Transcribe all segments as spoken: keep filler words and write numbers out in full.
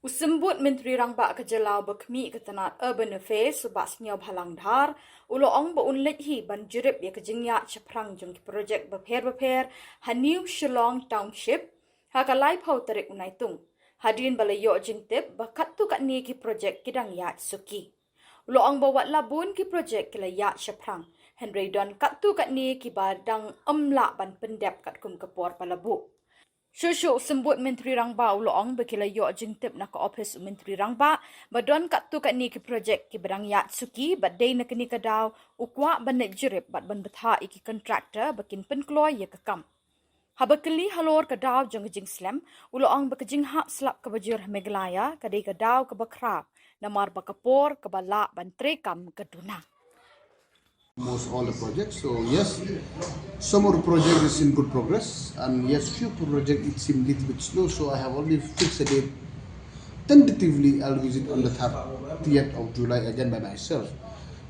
U Symbud Myntri Rangbah ka jylla uba khmih ka tnat Urban Affairs, u Bah Sniawbhalang Dhar, u la ong ba un leit hi ban jurip ïa ka jingïaid shaphrang jong ki projek bapher bapher ha New Shillong Township ha ka laiphew tarik u Naitung, hadien ba la ïoh jingtip ba katto katne ki projek ki dang ïaid suki. U la ong ba wat la bun ki projek ki la ïaid shaphrang, hynrei don katto katne kiba dang ym lah ban pyndep katkum ka por ba la buh. Shuh shuh u Symbud Myntri Rangbah u la ong ba ki la ïoh jingtip na ka ophis u Myntri Rangbah ba don katto katne ki projek kiba dang ïaid suki, bad dei na kane ka daw u kwah ban leit jurip bad ban bthah ïa ki kontraktor ba kin pynkloi ïa ka kam. Haba kylli halor ka daw jong ka jingslem, u la ong ba ka jinghap slap kaba jur ha Meghalaya ka dei ka daw kaba khraw, namar ba ka por kaba lah ban treikam ka duna. Almost all the projects. So yes, some of the project is in good progress, and yes, few project it seem little bit slow. So I have already fixed a date, tentatively I'll visit on the thirtieth of July again by myself.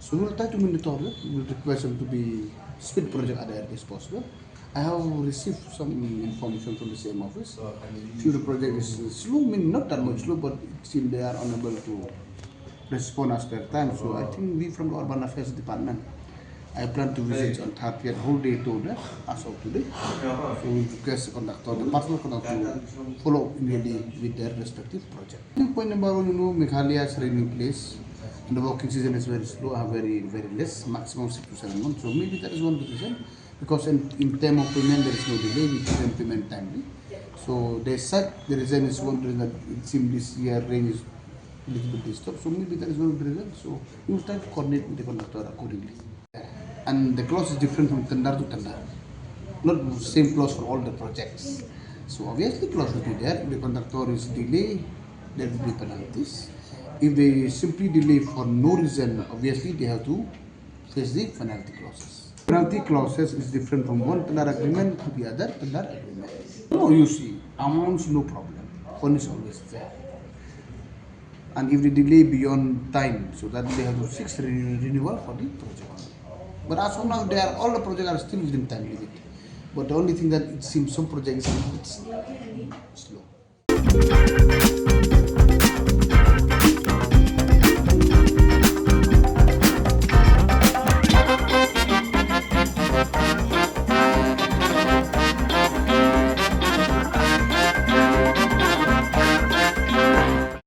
So we'll try to monitor it. We'll request them to be speed project at the earliest possible. I have received some information from the same office. Few of the project is slow, mean not that much slow, but it seems they are unable to respond as per time. So I think we from the Urban Affairs Department, I plan to visit on thirtieth whole day tour there as of today. So we request the conductor, the personal conductor, to follow up immediately with their respective project. Point number one, you know, Meghalaya is a rainy place, and the working season is very slow, are very very less, maximum six to seven months. So maybe that is one reason. Because in, in term of payment, there is no delay, we give them payment timely. So they said the reason is one reason that it seems this year rain is a little bit disturbed. So maybe that is one of the reason. So we will try to coordinate with the conductor accordingly. And the clause is different from tender to tender. Not the same clause for all the projects. So obviously clause will be there. If the contractor is delay, there will be penalties. If they simply delay for no reason, obviously they have to face the penalty clauses. Penalty clauses is different from one tender agreement to the other tender agreement. No, you see, amounts no problem. One is always fair. And if they delay beyond time, so that they have to seek renew- renewal for the project. But as of now, they are all the projects are still within time limit. But the only thing that it seems some projects is a little bit slow.